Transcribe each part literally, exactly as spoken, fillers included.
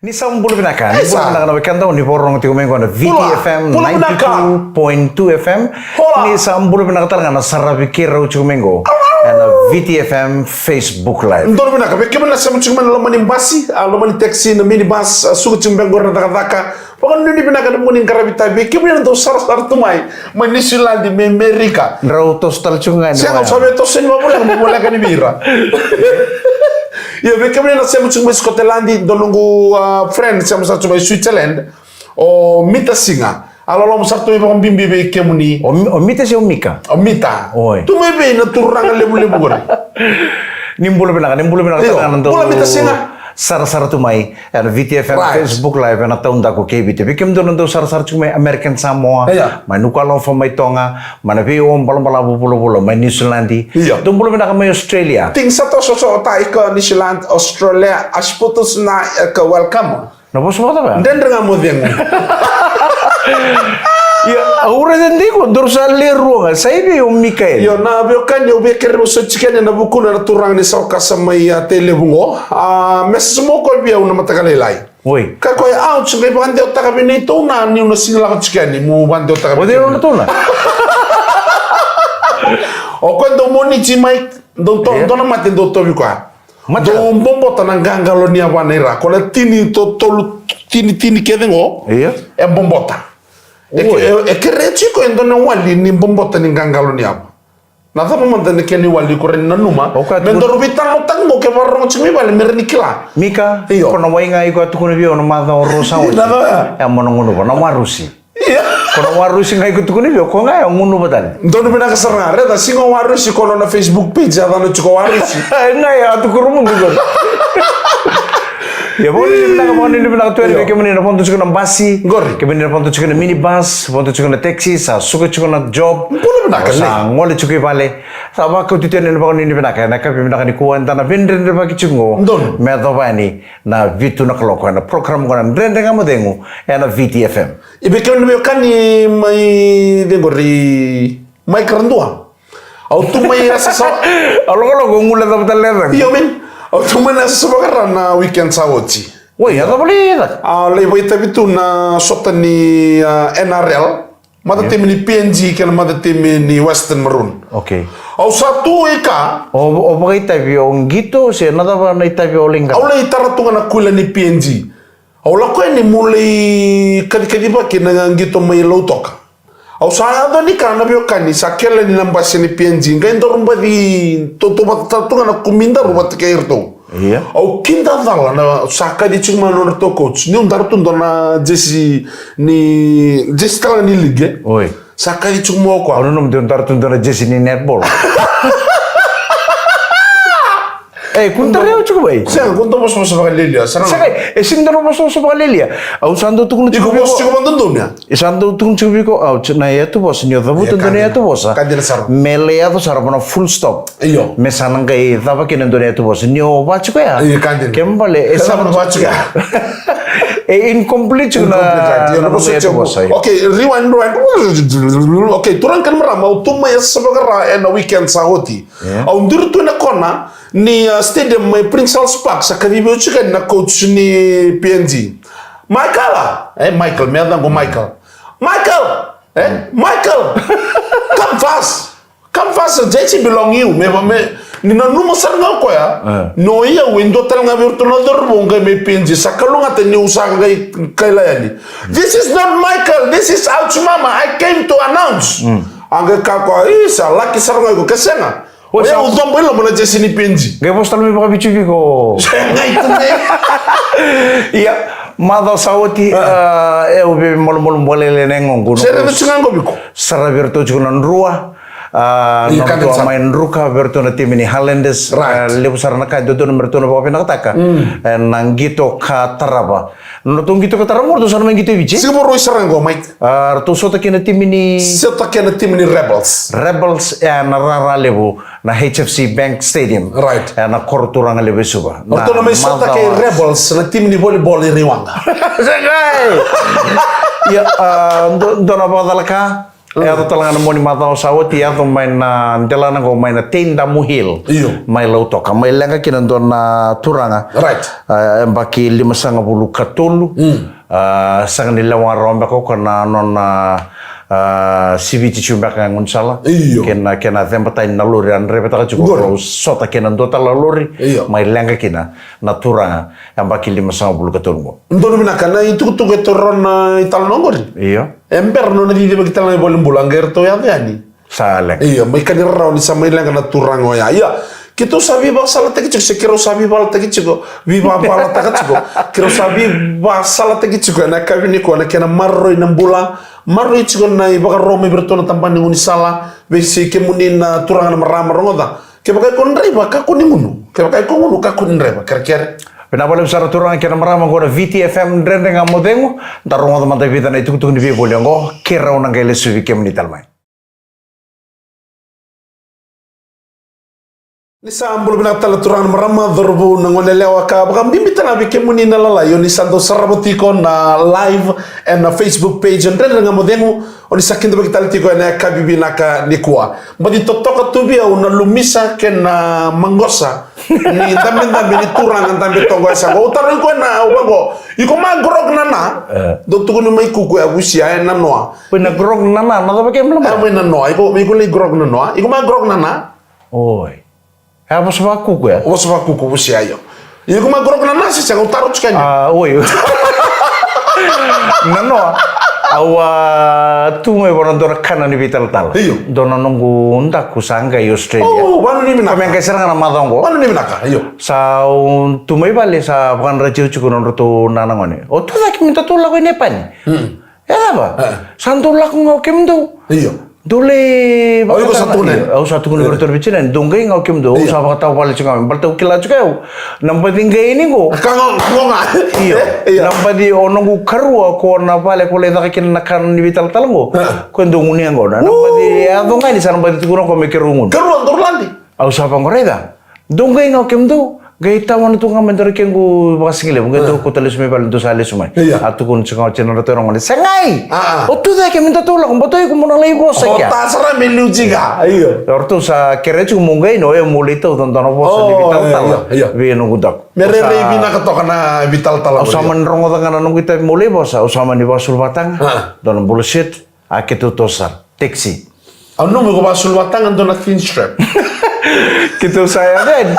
Ni sa bula vinaka, ni bula vinaka na wekada, ni vakarorogo tiko mai qo na Viti F M ninety-two point two F M. Ni sa bula vinaka tale ga na saravi keirau tiko mai qo ena Viti F M Facebook Live. Donu vinaka vei kemuni na sema tiko mai na loma ni basi, a loma ni taxi, na minibus, a suka tiko mai qori na cakacaka. Vakanuinui vinaka na nomuni qaravi tavi vei kemuni na dau sarasara tu mai mai Niusiladi, mai Amerika. Drau toso tale tiko ga ni sega, sa via toso ni vavoleka, vavoleka ni vei ira. Ia vei kemuni na sema tiko mai Scotland, dua noqu, a, friend sema sara tu mai Switzerland, o Mita Siga. A loloma sara tu mai vakabibi vei kemuni. O, o Mita se o Mika? O Mita. Oi. Tu mai vei na turaga levulevu qori? Ni bula vinaka, ni bula vinaka tale ga na dau sarasara tu mai ena Viti F M Facebook Live ena taudaku kei Viti. Vei kemudou na dau sarasara tiko mai American Samoa, mai Nuku'alofa, mai Toga, mai na veiwau balabalavu vulavula mai Niusiladi. Io. Dou bula vinaka mai Australia. Thanks sa toso so ta iko Niusiladi, Australia, as putus na iko welcome. Na vosa vakacava ya? Dredre ga mo cegu. Ia, au raica dei ko, dou sa le rua ga, sa i vei o Mikael? Io, na veiwekani, au via kere vosoti kina ena vukuna na turaga ni Saukasa mai a Tailevu qo. A, message mo koya vei au na mataka lailai. Oi. Ka koya, au sa qai vakadewataka vei neitou na niu na sega ni lako tiko yani, mo vakadewataka vei neitou na. O koya dau moniti mai, dau to, dua na mate dau tovi koya. Dau bobota na qaqalo ni yava na ira, ko na tini totolu, tini, tini kece qo. Ia. E bobota. E, e, e kere tiko e dua na wali ni bobota ni qaqalo ni yava. Na cava mada na kena iwali ko rawa ni nanuma? Me daru veitalanoataka qo ke vakarorogo tiko mai vale me rawa ni kila. Mika, io, ko na wai ga iko a tukuna vei au na macawa rua sa oti. Na cava ya? E, mo na gunuva na warusi. Ia. Ko na warusi ga iko tukuna vei au, ko ga e gunuva tale. Donu vinaka sara ga, raica, siga warusi ko nona Facebook page, a cana tiko warusi. Ga e a tukuru mudu ko. Ia, vakanuinui vinaka, vakanuinui vinaka tu yani vei kemuni na vodo tiko na basi. Qori. Kemuni na vodo tiko na minibus, vodo tiko na taxi, sa suka tiko na job. Bula vinaka, sa gole tiko i vale. Sa vakauti tu yani na vakanuinui vinaka ena yakavi vinaka nikua, eda na veidredrevaki tiko qo. Donu. Me yacova yani na vitu na kaloko ena program qo na Dredre Ga Mo Cegu ena Viti F M. I vei kemuni na veiwekani mai cei qori, mai Karadua. Au tu mai Yasasa. Au lokoloko, au gule cava tale na yaca. Io, man. Au tu mai na Yasasa vakara na weekend sa oti. Oi, a cava lai caka? A, lai vakaitavi tu na sota ni, a, N R L. Mata timi ni P N G kei na mata timi ni Western Maroon. Okay. Au sa tu i ka. O, o vakaitavi o qito se na cava na itavi o lai qara? Au lai tara tu ga na kuila ni P N G. Au lako yani meu lai kacikacivaki na qito mai Lautoka. Au sa yaco ni ka na veiwekani, sa kele ni na basi ni P N G, qai daru baci, tou, tou vata tu ga na kumi daru vata kei iratou. Ia. Au kidacala na, sa kaci tiko mai na nodratou coach. Niu dara tu dua na jersey ni, jersey tale ni league, e? Oi. Sa kaci tiko mai o koya. Au nanuma niu dara tu dua na jersey ni netball. E, kua ni tarai au tiko mai. Sega, kua ni dau vosavosa vakalialia. Sega, e sega ni dau vosavosa vakalialia. Au sa dau tukuna tiko vei iko. Iko vosa tiko vakadodonu ya. E sa dau tukuna tiko vei iko, au, na yatu vosa, ni o cavuta dua na yatu vosa. Ka dina sara. Me lai yaco sara vua na full stop. Io. Me sa na qai cava kina dua na yatu vosa. Ni o va tiko ya. Io, ka dina. Kena ibalebale, e sa na va tiko ya. E incomplete tiko na, na yatu vosa. Okay, rewind, rewind. Okay, turaga kei na marama, au tu mai Yasasa vakara ena weekend sa oti. Au duri tu ena kona ni, uh, stadium mai Prince Charles Park, sa kacivi au tiko yani na coach ni P N G. Michael, e, Michael, me yacaqu o Michael. Michael, e, Michael, come fast. Come fast, J C belong you. Me, me, ni nanuma sara ga o koya. No, ia, au e dua tale ga vei iratou na cauravou qai mai P N G. Sa kalougata niu sa qai kaila yani. This is not Michael, this is Ouch Mama. I came to announce. A qai kaya o koya, isa, laki sara ga o iko, ke sega. Oi, sa u coba i loma na jersey ni P N G. Qai vosa tale mai vakaviti vei iko. Sega, i tu ne. Ia, macawa sa oti, e, au veimalumalumu vakalailai na yagoqu. Sere tu tiko ga qo vei iko. Saravi iratou tiko na Drua. A, na Drua mai Druka, vei iratou na timi ni Highlanders. Right. E, levu sara na ka e dodonu me ratou na vakavinakataka. E, na qito ka tarava. Na nodratou qito ka tarava, ratou sa na mai qito i Viti. Sega, vakarau sara qo, Mike. A, ratou sota kei na timi ni, sota kei na timi ni Rebels. Rebels, e, na rara levu, na H F C Bank Stadium. Right. E, na koro turaga levu e Suva. Ratou na mai sota kei Rebels, na timi ni volleyball i Raiwaqa. Sega. Ia, a, dua, dua na vakacalaka. E yaco tale ga na Moniti macawa sa oti, yaco mai na delana qo mai na Teidamu Hill. Io. Mai Lautoka, mai leqa kina dua na turaga. Right. A, yabaki limasagavulu ka tolu. Mm. A, sega ni lewa rawa beka o koya na nona, a, siviti tiko beka na gaunisala. Io. Kei na, kei na ceba tani na lori a draivataka tiko. Qori. Rau sota kei na dua tale na lori. Io. Mai leqa kina na turaga yabaki limasagavulu ka tolu qo. Donu vinaka na itukutuku e toro na italanoa qori. Io. E bera nona cicivaki tale na ivola ni bula, qai ratou yaco yani. Sa leqa. Io, mai ka ni rarawa ni sa mai leqa na turaga oya. Ia, keitou sa veivakasalataki tiko, se keirau sa veivalataki tiko, veivakasalataka tiko. Keirau sa veivakasalataki tiko ena yakavi nikua, na kena maroroi na bula, maroroi tiko na ivakaro mai vei iratou na tabana ni gaunisala, veisei kemuni na turaga na marama rogoca. Kevaka iko draiva, kakua ni gunu. Kevaka iko gunu, kakua ni draiva. Kerekere. Vinaka vakalevu sara turaga kei na marama, qo na V T F M Dredre Ga Mo Cegu. Da rogoca mada e vica na itukutuku ni veivoli oqo, keirau na qai lesu vei kemuni tale mai. Ni sa bula vinaka tale turaga na marama, cauravou na goneyalewa ka vakabibi tale ga vei kemuni na lalai, o ni sa dau sarava tiko na live ena Facebook page o Dredre Ga Mo Cegu, o ni sa kidavaki tale tiko ena yakavi vinaka nikua. Baci totoka tu vei au na Lumisa kei na Maqosa ni dabedabe ni turaga dabe toka e sa qo. Au tarogi koya na, au vaqo, iko ma grog nana? E. Dou tukuni mai Kuku e a vusia e nanoa. Oi, na grog nana, na cava kemuni lomana? E, mai nanoa, iko, iko lai grog nanoa. Iko ma grog nana? Oi. E a vosa vaKuku ya? Vosa vaKuku, vusia io. Iko ma grog nana se sega, au taro tiko yani. A, oi. Nanoa, au a tu mai vua na dua na kana ni veitalatala. Io. Dua na noqu daku sa qai Australia. O, vanuinui vinaka. Ka me qai sara ga na macawa oqo. Vanuinui vinaka, io. Sa au tu mai vale, sa vakadra tiko tiko na nodratou nana gone. O tu cake me datou lako i Nepani. Mm. E cava? E. Sa dou lako ga o kemudou. Io. Dou lai. O, iko sa tukuna. Io, au sa tukuna vei iratou na veitinani, dou qai ga o kemudou. Io. Au sa vakatawa vale tiko ga, baleta au kila tiko au na baci qai ni qo. Ka qo, qo ga. Io. Io. Na baci o noqu karua ko na vale ko lai caka kina na kana ni veitalatala qo. E. Ko e dou gunu yaqona. Na baci e yaco ga ni sa na baci tukuna ko me keirau gunu. Karua, dou ladi. Au sa vaqo, raica. Dou qai ga o kemudou, qai tawana tu ga mai dua na kequ vakasigalevu, qai dou kauta lesu mai vale, dou sa lesu mai. Io. A tukuna tiko ga o tina, ratou ira gone, segai! A, a. O tu cake me datou lako, baleta o iko mo na lai vosa kea. O ta sara me liu tiko ga. Io. O ratou sa kerea tiko mo qai, no, e mo lai tauca dua na vosa ni veitalatala. O, io, io. Vei noqu daku. Me rairai vinaka toka na veitalatala. Au sa mani rogoca ga na noqu itavi mo lai vosa, au sa mani vakasuluvata ga. A. Dua na bula set. A, keitou toso sara, taxi. Au nanuma iko vakasuluvata ga dua na thin strap. Keitou sa yaco yani.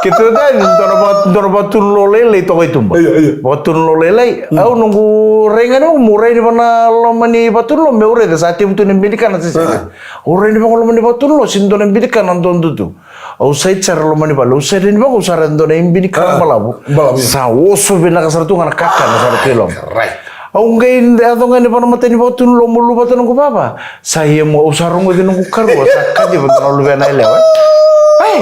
Keitou yaco yani, dua na va-, dua na vatunulo lailai toka i tuba. Io, io. Vatunulo lailai. Mm. Au noqu rai ga ni, meu rai ni va na loma ni vatunulo, meu raica sa tevu tu na ibini kana se sega. A. Au rai ni va ga loma ni vatunulo, se dua na ibini kana dodo tu. Au sa i sara loma ni vale, au sa rai ni vaqo, au sa raica dua na ibini kana balavu. Balavu, io. Sa oso vinaka sara tu ga na kakana sara tu i loma. Right. Au qai yaco ga ni va na mata ni vatunulo meu luvata noqu vava. Sa ia mo, au sa rogoci noqu karua sa kaciva dua na luvena yalewa. Ai,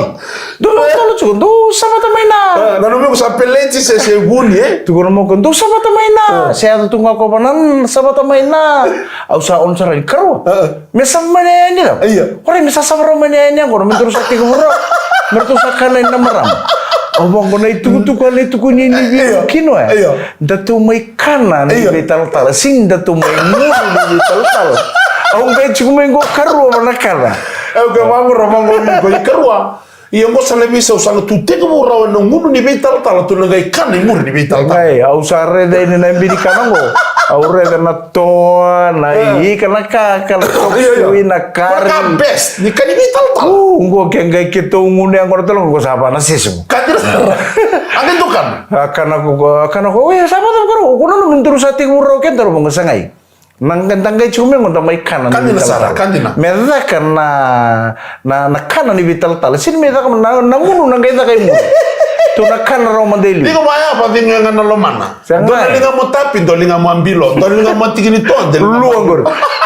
dou totolo tiko, dou savata mai na. A, na nomu iko sa peleti se, se vuni, e? Tukuna mo ko, dou savata mai na. A. Se yaco tu ga ko va na, savata mai na. Au sa on sara ni karua. A, a. Me sava mai na yaya ni cava? Io. Orai, me sa sava rawa mai na yaya ni yaqona, me daru sa tekivu rawa. Me ratou sa kana na marama. Au vaqo, na itukutuku a lai tukuni ni vei kina oya. Io. Datou mai kana ni veitalatala, sega ni datou mai gunu ni veitalatala. Au qai tiko mai qo karua va na kana. Au qai vaqo, ra vaqo ni qo i karua. Ia qo sa na veisau, sa na tu tekivu rawa na gunu ni veitalatala, tu na qai kana i muri ni veitalatala. Qai, au sa raica yani na ibini kana qo. Au raica na toa, na ika, na kaka, na sui, na kari. Ka best ni kana ni veitalatala. Qo ke qai keitou gunu yaqona tale qo, sa va na sese qo. Ka dina sara. A qai dou kana. A kana qo, a kana qo, e, sa vacava qo, qo na nomu, daru sa tekivu rawa keda, daru vaqo, sa qai. Na qai, da qai tiko mai qo da mai kana ni veitalatala. Ka dina sara, ka dina. Me caka na, na, na kana ni veitalatala. Sega ni me caka na, na gunu na qai caka i muri. Tu na kana rawa mada i liu. Iko vaya, vacegu ga na lomana. Sega. Dua na liga mo tapi, dua liga mo bilo, dua liga mo tiki ni toa, dua liga mo. Lua qori.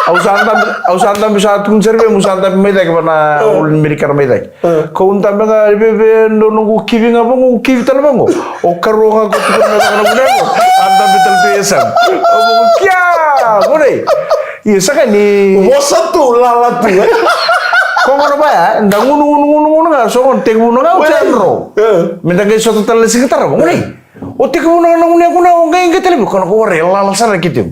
Au sa dabe, au sa dabe, sa tukuni sara vei au, au sa dabe mai cake va na ulu ni Merikana mai cake. Kau dabe ga veve, dua noqu kivi ga vaqo, kivi tale vaqo. O karua ga ko tukuna me caka na vuna yaqo. A dabe tale tu e yasamu. Au vaqo, kia, vunei. Ia saka ni. Vosa tu, lala tu, e? Ko gona vaya, da gunu, gunu, gunu, gunu ga, so gona tekivu na ga, o tedro. E. Me da qai sota tale na siga tarava, vunei. O tekivu na, na gunu yaqona, o qai, qai tale vei, ko na ko ware, lala sara ki teu.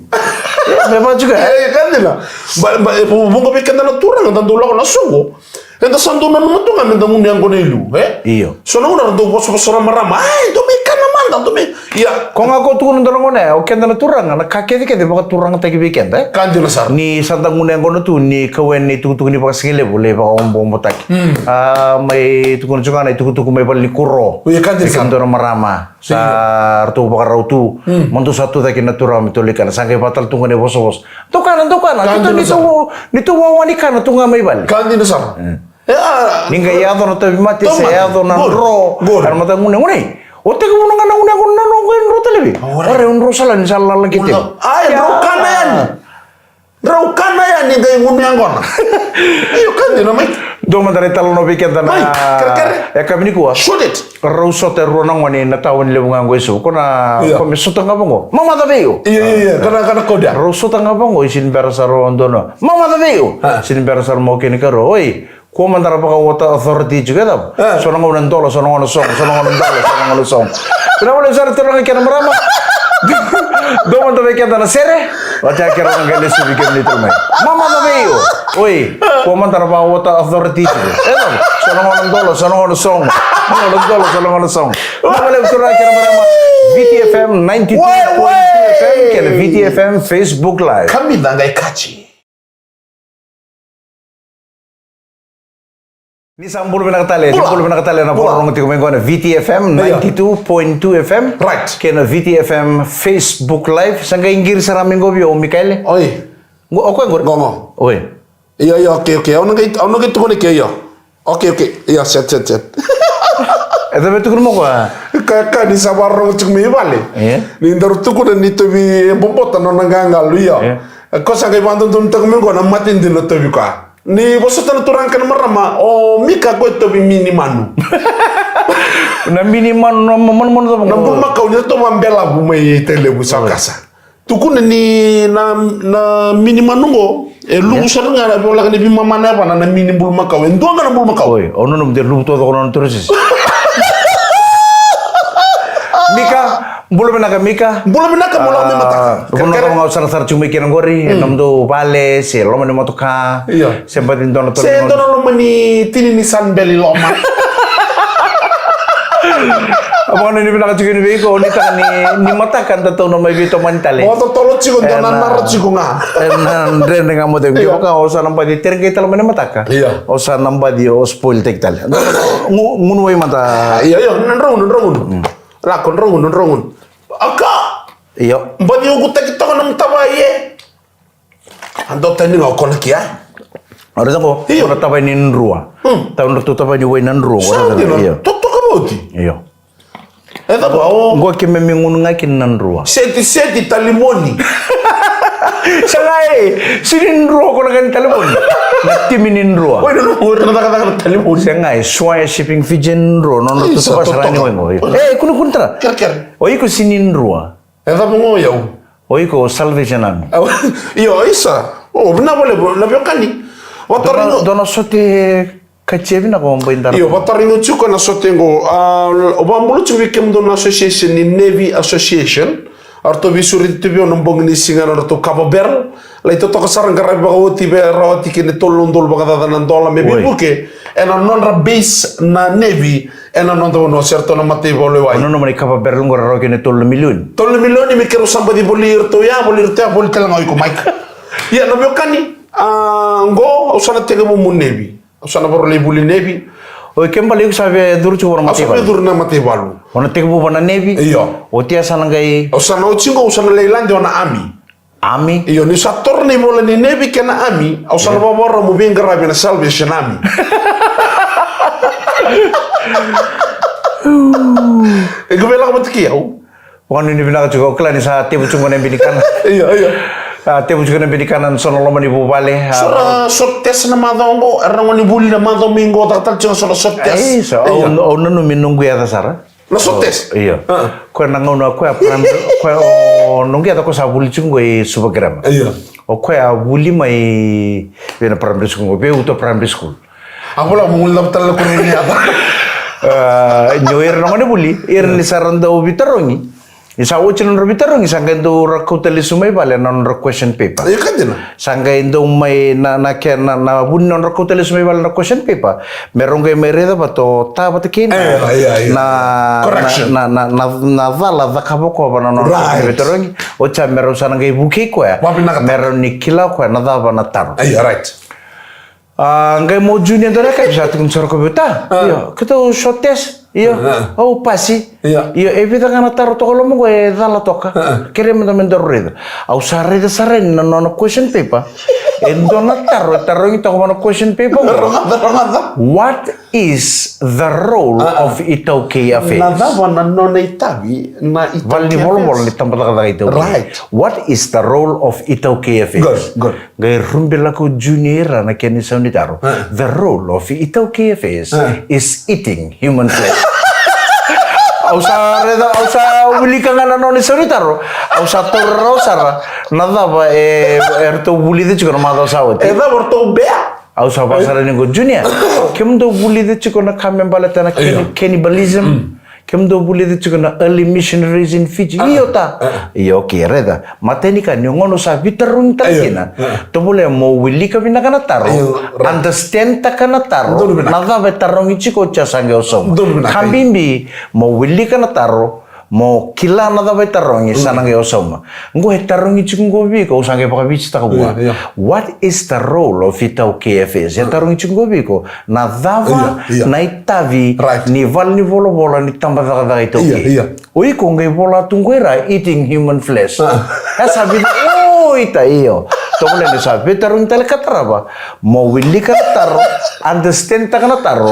Me vaka tiko ya. E, ka dina. Ba, ba, e, vu-, vuqa vei keda na turaga, da dau lako na soqo. Eda sa dau nanuma tu ga me da gunu yaqona i liu, e? Io. So na gauna ra dau vosavosa na marama, ai, dou mai kana mada, dou mai. Ia. Ko ga ko tukuna dua na gauna ya, o keda na turaga, na ka kecekece vakaturagataki vei keda, e? Ka dina sara. Ni sa da gunu yaqona tu, ni kau yani na itukutuku ni vakasigalevu, lai vakaoboobotaki. Mm. A, mai tukuna tiko ga na itukutuku mai vale ni kuro. Io, ka dina sara. Vei kemudou na marama. Sa ratou vakarau tu, mo dou sa tu cake na turaga me tou lai kana. Sa qai vakatale tu ga na ivosavosa. Dou kana, dou kana. Keitou ni tou, ni tou wawa ni kana tu ga mai vale. Ka dina sara. E, a, ni qai yaco na tauvimate, se yaco na dro. Era mata gune, gune. O tekivu na ga na gune, gune na noqu e dro tale vei. Ora e dro sala ni sa lala kete. A, e dro kana yani. Drau kana yani qai gunu yaqona. Io, ka dina mai. Dua mada na italanoa vei keda na, mai, kerekere. E ka vei nikua. Shoot it. Rau sota e rua na gone na tauni levu ga qo e Suva. Ko na, io, ko me sota ga vaqo. Mamaca vei io. Io, io, io. Kana, kana kauda. Rau sota ga vaqo, i sini bera sara o dua na. Mamaca vei io. A. Sini bera sara mo kena karua. Oi. Ko mada na vaka water authority tiko e cava? E. So na gauna dola, so na gauna sogo, so na gauna dola, so na gauna sogo. Vinaka vakalevu sara turaga kei na marama. Dua mada vei keda na sere. Vata kei ira na qai lesu vei kemuni tale mai. Mamaca vei io. Oi, ko mada na vaka water authority tiko. E cava? So na gauna dola, so na gauna sogo. So na gauna dola, so na gauna sogo. Vinaka vakalevu turaga kei na marama. V T F M ninety-two point two F M kei na V T F M Facebook Live. Kamica qai kaci. Ni sa bula vinaka tale, ni bula vinaka tale na vakarorogo tiko mai qo na V T F M ninety-two point two F M. Right. Kei na V T F M Facebook Live. Sa qai qiri sara mai qo vei au, Mikaele. Oi. Qo, o koya qori. Qo, qo. Oi. Io, io, okay, okay. Au na qai, au na qai tukuna ke, io. Okay, okay. Io, set, set, set. E cava e tukuna mo koya? Ka, ka ni sa vakarorogo tiko mai vale. Io. Ni daru tukuna ni tovi e bobota nona qaqalo, io. Io. Ko sa qai vakadodonutaka mai qo na mate dina na tovi koya. Ni vosota na turaga kei na marama, o Mika ko e tovi mini manu. Na mini manu, na ma-, manumanu cava qo? Na bulumakau ni tovi belavu mai Tailevu sa kasa. Tukuna ni na, na mini manu qo, e luvu sara ga, e voleka ni veimama na yavana na mini bulumakau. E dua ga na bulumakau. Oi, au nanuma de luvu taucoko na nona torosisi. Mika, bula vinaka Mika. Bula vinaka, bula vinaka. Vanua cava ga o sarasara tiko mai kina qori, e nomudou vale, se loma ni motoka, io, se baci dua na tolo. Se dua na loma ni tini ni sunbelt i loma. A vakanuinui vinaka tiko ni vei iko, ni taka ni, ni mataka da tauna mai veitomani tale. Mo totolo tiko, dua na nara tiko ga. E na dredre ga mo tiko. Io. Vaka o sa na baci tere qai tale mai na mataka. Io. O sa na baci o spoil taki tale. Gu-, gunu wai mada. Io, io, na drau gunu, na drau gunu. Lako, drau gunu, drau gunu. Aka! Io. Baci ukutaki toka na mutavai e. A dua tani ga o kona kia. Ora tako, io, ora tavai ni drua. Hmm. Tau na tu tavai ni wai na drua. Sa dina, io. Totoka vauti. Io. E cava o. Qo ke me me gunu ga kina na drua. Seti, seti, talimoni. Sa ga e, si ni drua ko na ka ni talimoni. Na timi ni drua. Oi, na, na, na, na, na, na talimoni. Sa ga e, Swire Shipping Fiji ni drua. No, no, tu sa rani wai qo. E, kunu, kunu tara. Kere, kere. O iko si ni drua. E cava qo o yau? O iko o Salvation Army. Io, isa. O, vinaka vakalevu, na veiwekani. Dua na, dua na sote kaci e vinaka o bai dara. Io, vakataraina tiko na sote qo. A, o vakabula tiko vei kemudou na association ni Navy Association. A ratou veisureti tu vei au na bogi ni siga na ratou cover barrel. Lai totoka sara qaravi vakaoti vei rawati kei na tolu na udolu vakacaca na dola me veivuke. Ena nodra base na Navy. Ena noda vanua se ratou na mataivalu e wai. Ena nona mani cover barrel qo rawa kina e tolu na milioni. Tolu na milioni me keirau sa baci voli iratou ya, voli iratou ya, voli tale ga o iko Mike. Ia na veiwekani, a, qo au sa na tekivu meu nevi. Au sa na vakarau lai vuli nevi. O ike bale iko sa via curu tiko vua na mataivalu. Au sa via curu na mataivalu. O na tekivu vua na nevi. Io. Oti ya sa na qai. Au sa na oti qo, au sa na lai lade au na ami. Ami? Io, niu sa toro na ivola ni nevi kei na ami, au sa na vakavakarau meu veiqaravi ena Salvation Army. Iko via lako vata kei au? Vakanuinui vinaka tiko, au kila ni sa tevu tiko na binikana. Io, io. A, tevu tiko na binikana, so na loma ni vuvale. So na short test na macawa oqo, era na gone ni vuli na macawa mai oqo, caka tale tiko so na short test. Io. Au, au nanumi noqu yaca sara. Na short test? Io. A. Koya na gauna koya primary, koya o noqu yaca ko sa vuli tiko qo i Suva Grammar. Io. O koya a vuli mai vei na primary school qo, Veiuto Primary School. A vola mo guli lava tale na koro ni yaca. A, ni o ira na gone vuli, ira ni sa ra dau veitarogi. Ni sa oti na nodra veitarogi, sa qai dau ra kauta lesu mai vale na nodra question paper. Io, ka dina. Sa qai dau mai na, na ke, na, na vu ni nodra kauta lesu mai vale na question paper. Me rau qai mai raica vata o Ta vata kei Na. Io, io, io. Na, correction. Na, na, na, na cala cakava o koya va na nona veitarogi. Oti sa me rau sa na qai vukei koya. Vavinakataka. Me rau ni kila o koya na cava na taro. Io, right. A, qai mo Junior dua na yakavi sa tukuna sara ko vei Ta. A. Io, keitou short test. Io, a, au pasi. Io. Io, e vica ga na taro toka loma qo e cala toka. A. Kerei mada me daru raica. Au sa raica sara yani na nona question paper. E dua na taro e tarogi toka va na question paper qo. Rogoca, rogoca. What is the role, a, a, of iTaukei Affairs? Na cava na nona itavi na iTaukei Affairs? Valenivolavola ni tabacakacaka iTaukei. Right. What is the role of iTaukei Affairs? Good, good. Qai rubi lako Junior ira na kena isau ni taro. A. The role of iTaukei Affairs, a, is eating human flesh. Au sa raica, au sa wilika ga na nona isau ni taro. Au sa taura rawa sara na cava e, e ratou vulica tiko na macawa sa oti. E cava ratou bea? Au sa vaka sara yani qo, Junior, kemudou vulica tiko na ka me baleta na cani-, cannibalism? Mm. Kemudou vulica tiko na early missionaries in Fiji? Ah, io, Ta. Ah. Io, okay, raica. Matai ni ka, ni gauna au sa veitarogi tale kina, tovolea mo wilika vinaka na taro, understand taka na taro, na cava e tarogi tiko, oti ya sa qai o sauma. Ka bibi, mo wilika na taro, mo kila na cava e tarogi, sa na qai o sauma. Qo e tarogi tiko qo vei iko, au sa qai vakavitsitaka vua. Io, io. What is the role of iTaukei Affairs? E tarogi tiko qo vei iko, na cava na itavi ni valenivolavola ni tabacakacaka iTaukei? Io, io. O iko qai vola tu qo ira eating human flesh. Ah. E sa vei, oi, Ta, io. Tovolea ni sa veitarogi tale ka tarava, mo wilika na taro, understand taka na taro,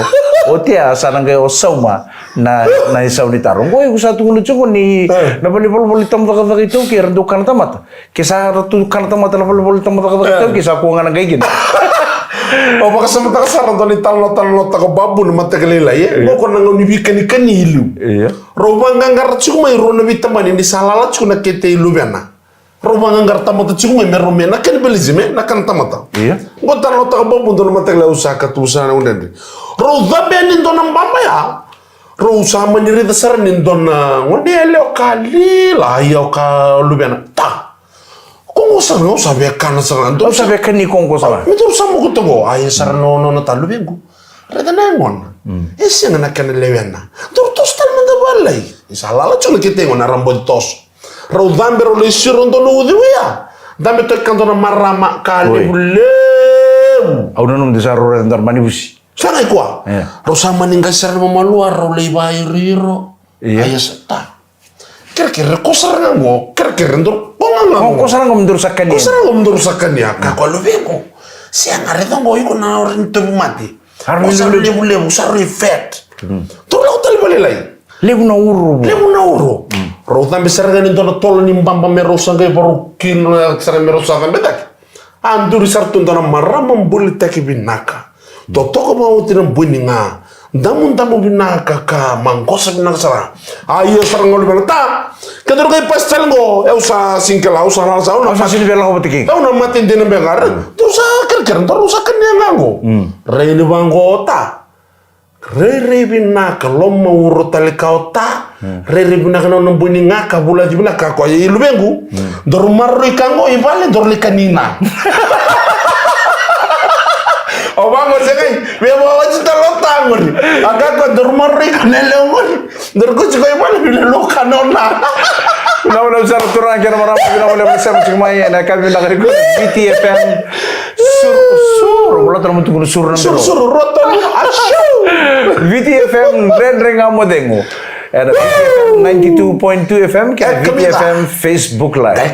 oti ya sa na qai o sauma na, na isau ni taro. Qo iko sa tukuna tiko ni na valenivolavola ni tabacakacaka iTaukei era dau kana tamata. Ke sa ratou kana tamata na valenivolavola ni tabacakacaka iTaukei, sa kua ga na qai kina. Au vakasamataka sara dua na italanoa, talanoataka o Babu na mataka lailai, e? Io. Qo ko na gauna ni veikanikani i liu. Io. Rau vaqaqara tiko mai rua na veitabani ni sa lala tiko na kete i luvena. Rau vaqaqara tamata tiko mai me rau me na cannibalism, e? Na kana tamata. Io. Qo talanoataka o Babu dua na mataka lailai, au sa katuba sara na udredre. Rau cabe yani dua na baba ya. Rau sa mani raica sara ni dua na gone yalewa ka lila, ia o kaya o luvena, Ta, ko qo sara ga au sa via kana sara ga. Au sa via kani ko qo sara ga. Me daru sa moku toka qo. A, ia sara na nona, Ta, luvequ. Raica na yagona. Mm. E sega na kena lewena. Daru toso tale mada vale. Ni sa lala tiko na kete qo, na ra bau toso. Rau cabe, rau lai siro dua na uciwai ya. Cabe toka dua na marama ka levulevu. Au nanuma ni sa rau raica dua na manivusi. Sa qai koya. Io. Rau sa mani qai sara na mamalua, rau lai vakairoiro. Io. A, ia sa, Ta, kerekere, ko sara ga qo, kerekere, daru, ko ga ga qo. Ko sara ga qo me daru sa kania. Ko sara ga qo me daru sa kania, kaya o koya, luvequ. Sega, raica qo, iko na ore ni tauvimate. Ko sa levulevu, sa rui fat. Mm. Daru lako tale vakalailai. Levu na uro. Levu na uro. Mm. Rau cabe sara ga yani dua na tolo ni baba me rau sa qai varau kina sara me rau sa cabetaki. A duri sara tu dua na marama bulitaki vinaka. Totoka vakaoti na bui ni ga. Damudamu vinaka ka maqosa vinaka sara. A, ia sara ga o luvena, Ta, ke daru qai pasi tale qo, au sa sega ni kila, au sa lala sara, au na mate. Au sa sega ni via lako vata kei. Au na mate dina beka, ra. Mm. Daru sa kerekere, daru sa kania ga qo. Mm. Rai ni vaqo, Ta. Rairai vinaka, lomauro tale ka o Ta. Hmm. Rairai vinaka na nona bui ni ga ka vulaci vinaka, kaya o koya, ia luvequ. Hmm. Daru maroroi ka qo i vale, daru lai kania. O vaqo se qai via vakawati tale o Ta qori. A kaya o koya, daru maroroi ka na yalewa qori. Daru kauti koya i vale, via lai kana o Na. Vinaka vakalevu sara turaga kei na marama, vinaka vakalevu na sema tiko mai ena yakavi vinaka nikua. VTFM. Suru, suru. Vola tale mo tukuna suru na biro. Suru, suru, rua, tolu, atiu. VTFM, Dredre Ga Mo Cegu. Ena VTFM ninety-two point two FM, kei na VTFM Facebook Live.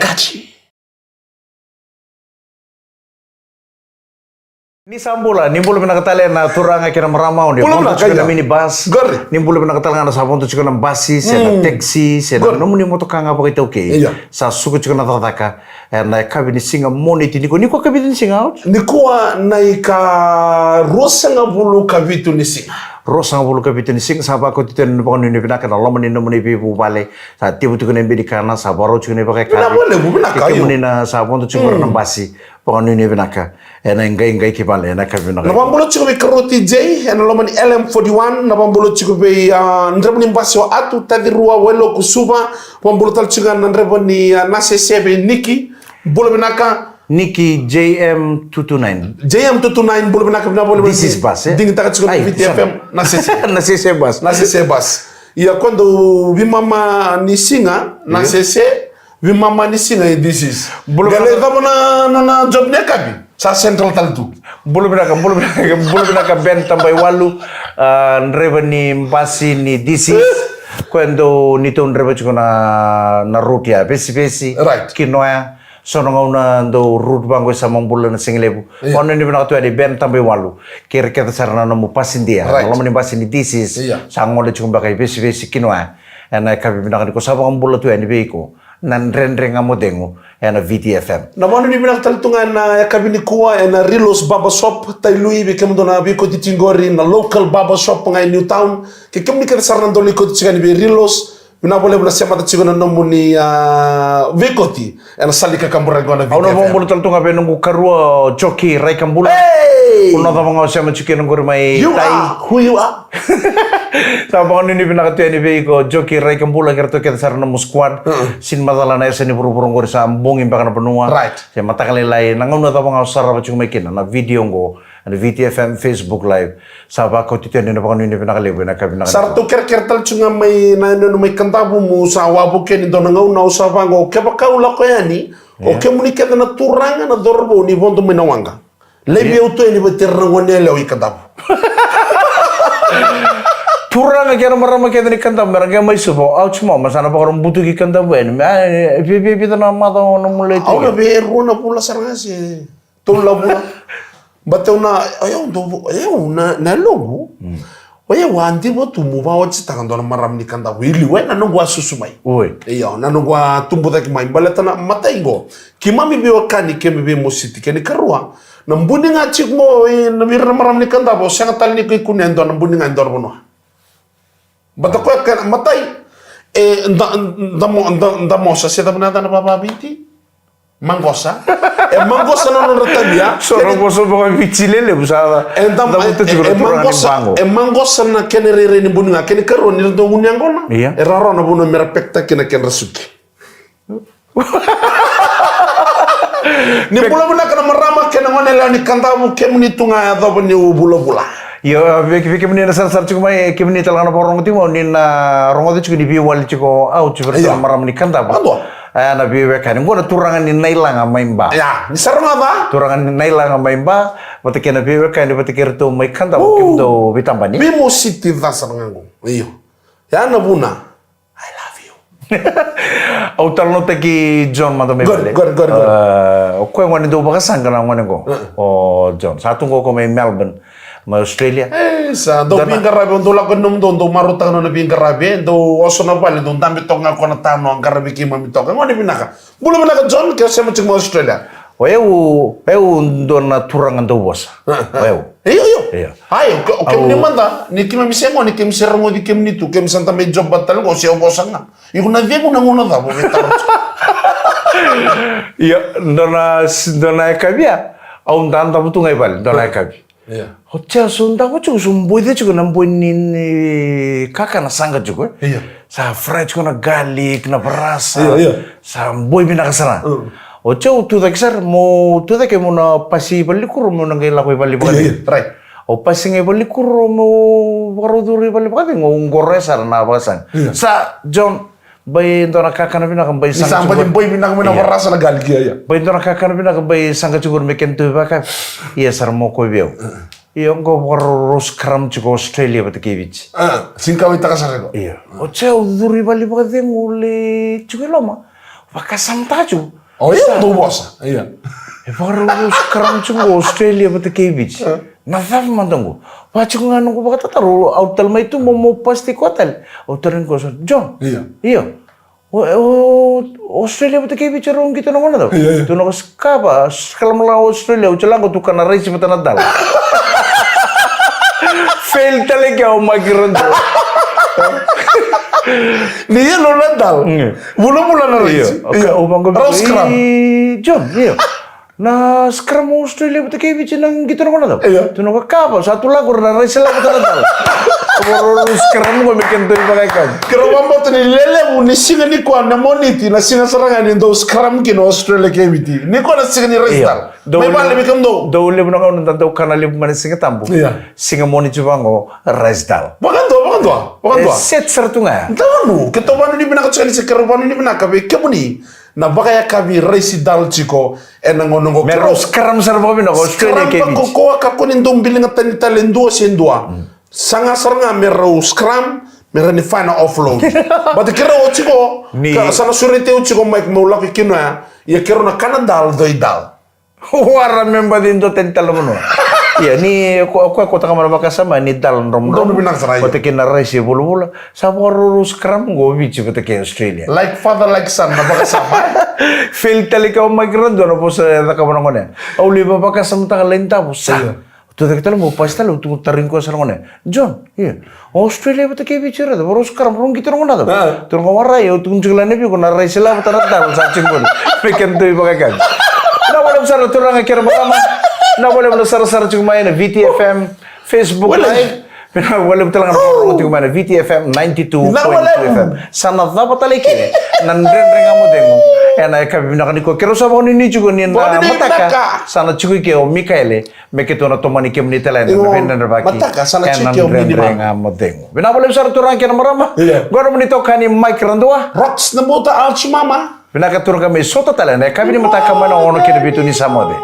Ni sa bula, ni bula vinaka tale na turaga kei na marama, o ni vodo tiko na minibus. Ni bula vinaka tale ga na sa vodo tiko na basi, se na taxi, se na nomuni motoka ga vakaitaukei. Sa suka tiko na cakacaka. Ena yakavi ni siga Moniti nikua, nikua ka vitu ni siga, Oti? Nikua na ika ruasagavulu ka vitu ni siga. Ruasagavulu ka vitu ni siga, sa vakoti tu ena vakanuinui vinaka ena loma ni nomuni veivuvale, sa tevu tiko na ibe ni kana, sa vakarau tiko na ivakayakavi. Vinaka vakalevu, vinaka. Kei kemuni na sa vodo tiko qori na basi, vakanuinui vinaka. Ena iqaiqai ki vale ena yakavi vinaka. Na vakabula tiko vei Karua T J ena loma ni L M forty-one, na vakabula tiko vei, ah, draiva ni basi o Atu Tacirua Wailoku Suva, vakabula tale tiko ga na draiva ni, ah, Nasese vei Niki. Bula vinaka. Niki J M two two nine. J M two two nine, bula vinaka, vinaka vakalevu. This is bus, eh? Digitaka tiko na Ai, V T F M, sorry. Nasese. Nasese bus. Nasese bus. Ia, ko dou veimama ni siga, Nasese, veimama ni siga, e this is. Bula vinaka. Qai lai cava na, na, na job ni yakavi? Sa central tale tu. Bula vinaka, bula vinaka, bula vinaka Ben Tabaiwalu, ah, draiva ni basi ni this is. Ko dou ni tou draiva tiko na, na route ya, Vesivesi, Right. Kinoya. So na gauna dou route vaqo e Samabula, Nasigalevu. Ia. Au nuitaka vinaka tu yani Ben Tabaiwalu. Kei ira kece sara na nomu pasidia. Right. Na loma ni basi ni this is. Ia. Sa gole tiko beka i Vesivesi, Kinoya. Ena yakavi vinaka nikua sa vakabula tu yani vei iko na Dredre Ga Mo Cegu ena V T F M. Na vakanuinui vinaka tale tu ga ena yakavi nikua ena Rilos Barber Shop, Tailui, vei kemudou na veikoti tiko qori, na local barber shop ga e Newtown. Kei kemuni kece sara na dau lai koti tiko yani vei Rilos, vinaka vakalevu na semata tiko na nomuni, ah, veikoti ena sala ni kakaburaki qo na V T F M. Au na vakabula tale tu ga vei noqu karua o Joki Raikabula. Hey! Au na cava ga o sema tiko kina qori mai You Tai. Are who you are. Sa vakanuinui vinaka tu yani vei iko Joki Raikabula kei ratou kece sara na nomu squad. Uh-uh. Sega ni macala na yasa ni vuravura qori sa bogi beka na vanua. Right. Se mataka lailai na gauna cava ga o sarava tiko mai kina na video qo ena V T F M Facebook Live. Sa vakauti tu yani na vakanuinui vinaka levu ena yakavi vinaka. Sa ratou kerekere tale tiko ga mai na yanuyanu mai Kadavu, meu sa wavoki yani dua na gauna au sa vaqo, kevaka au lako yani, o Ia. kemuni kece na turaga na cauravou ni vodo mai na waqa. Laivi Ia. au tu yani vata kei ira na goneyalewa i Kadavu. Turaga kei na marama kece ni Kadavu, mera qai mai Suva, ouch mo, ma sa na vakarau butuki Kadavu yani. Me, ah, e, vi-, vi-, vica na macawa na mulai tu. Au na vei rua na vula sara ga se tolu na vula. But au na, o yau dau, o yau na, na yaloqu. Mm. O yau a diva tu meu vakaotisitaka dua na marama ni Kadavu i liu, e na noqu a susu mai. Oi. Io, na noqu a tubu cake mai. Baleta na matai qo, keimami veiwekani, keimami veimositi, kena ikarua, na buni ga tiko qo, e, na vei ira na marama ni Kadavu, o sega tale ni ko i kunea e dua na buni ga e dua na vanua. But o koya kena matai, e, da, da mo-, da, da mosa, se cava na yacana vakaviti? Maqosa. E maqosa na nodra tavia. So na vosa vakaviti lelevu sa. E da, da e, e, e maqosa, e maqosa na kena irairai ni buni ga, kena ikarua ni ra dau gunu yaqona. Ia. E rawarawa na vanua mera pekita kina kedra suki. Ni bula vinaka na marama kei na goneyalewa ni Kadavu, kemuni tu ga yacova niu vulavula. Io, vei, vei kemuni na sarasara tiko mai, e kemuni tale ga na vakarorogo tiko mai, ni na rogoca tiko ni veiwali tiko, au tiko vei ira na marama ni Kadavu. Adua. E, na veiwekani. Qo na turaga ni Nailaga mai Ba. Ia, ni sa rogoca. Turaga ni Nailaga mai Ba, vata kei na veiwekani, vata kei iratou mai Kadavu, kemudou veitabani. Veimositi ca sara ga qo. Io. Ia na vuna. I love you. Au talanoataki John mada mai vale. Good, good, good. E, o koya gone dau vakasaqa na gone qo. O John. Sa tu qo ko mai Melbourne. Mai Australia. E, sa dau veiqaravi, au dau lako nomudou, dau marautaka nona veiqaravi, e, dau oso na vale, dau dabe toka ga ko na tanoa, qaravi keimami toka. Gone vinaka. Bula vinaka John, ke o sema tiko mai Australia. O yau, o yau dua na turaga dau vosa. O yau. Io, io. Io. Ai, o ke-, o kemuni mada, ni keimami se gone, keimami se rogoci kemuni tu, keimami sa da mai job tale qo, se o vosa ga. Iko na cegu na gauna cava, o veitaro. Io, dua na, dua na yakavi, au dadabe tu ga i vale, dua na yakavi. Ia. O cei so davo tiko, so boica tiko na boi ni, ni kakana saqa tiko, e? Ia. Sa fry tiko na garlic, na varasa. Ia, ia. Sa boi vinaka sara. Mm. O cei au tucake sara, meu tucake meu na pasi i valenikuro, meu na qai lako i vale vakacegu. Ia, ia, right. Au pasi ga i valenikuro, meu vakarau curu i vale vakacegu, au qoroya sara na vakasaqa. Ia. Sa, John, Bai dua na kakana vinaka, bai saqa tiko. Ni sa bati bai vinaka mai na varasa na garlic, ia, ia. Bai dua na kakana vinaka, bai saqa tiko me kena tu vaka. Ia sara mo ko vei au. Ia qo vakarau rose scrum tiko Australia vata kei Viti. A, sega ni kauwaitaka sara iko. Ia. O cei au curu i vale vakacegu, lai tiko i loma. Vakasamataka tiko. O ia dau vosa. Ia. E vakarau rose scrum tiko Australia vata kei Viti. Na cava mada qo? Vaka tiko ga noqu vakatataro, au tale mai tu mo, mo pasi tiko tale. Au tale ni ko sa, John. Ia. Io. O, o, Australia vata kei Viti rau qito na gona cava? Ia, ia. Tu na ko skava, skala mala Australia, au tale qo tu kana raisi vata na dal. Fail tale ke au maki rau. Ni yellow na dal. Vulavula na raisi. Io. Io. Au vango rau skram. John, io. Na scrum o Australia vata kei Viti na qito na gauna cava? Io. Tukuna o koya, kava, sa tu lako ra na raisi lako vata na dal. Voro scrum qo me kena dui vakayakavi. Keirau vakabauta ni lelevu ni siga nikua na Moniti, na siga sara ga ni dau scrum kina o Australia kei Viti. Nikua na siga ni raisi dal. Mai vale vei kemudou. Dau levu na gauna da dau kana levu mai na Siga Tabu. Io. Siga Moniti vaqo, raisi dal. Vakadua, vakadua, vakadua. E set sara tu ga ya. Donu, keitou vakanuinui vinaka tiko ni se keirau vakanuinui vinaka vei kemuni. Na vakayakavi raisi dal tiko ena gauna qo. Me rau scrum sara vakavinaka o Australia kei Viti. Scrum vakaukauwa, kakua ni dau biliga tani tale e dua se dua. Saga sara ga me rau scrum, me rau ni fai na offload. But keirau oti qo, ni sa na sureti au tiko mai meu lako i kina ya. Ia keirau na kana dal, doi dal. Wara me baci dua tani tale na vanua. Ia ni ko ko ko taka mana vakasama ni dal drom drom. Drom vinaka sara ia. Vata kei na raisi e vulavula. Sa vakaruru scrum qo Viti vata kei Australia. Like father, like son, na vakasama. Fail tale ka o Mike Radua na vosa e cakava na gone. Au lai vakasamataka lai davo sa. Io. Tu cake tale mo pasi tale, au tu tarogi koya sara gone. John, io. Australia vata kei Viti raica, varo scrum, varo qito na gone cava. Ah. Tu na gone warai, au tu jiko lai na viko, na raisi lako vata na dal, sa jiko gone. Me kena dui vakayakavi. Na vale sara turaga kei na marama. Na vale sara sara jiko mai na V T F M. Facebook Live. Vinaka vakalevu tale ga na vakarorogo tiko mai na V T F M ninety-two point two F M. Sa na cava tale kina na Dredre Ga Mo Cegu ena yakavi vinaka nikua. Keirau sa vakanuinui tiko ni na mataka sa na tiko i ke o Mikaele me keitou na tomani kemuni tale ena veidredrevaki ena Dredre Ga Mo Cegu. Vinaka vakalevu sara turaga kei na marama. Qo na nomuni itokani Mike Radua. Rocks na buta Archie Mama. Vinaka turaga, me sota tale ena yakavi ni mataka mai na ono ki na vitu ni sa moce.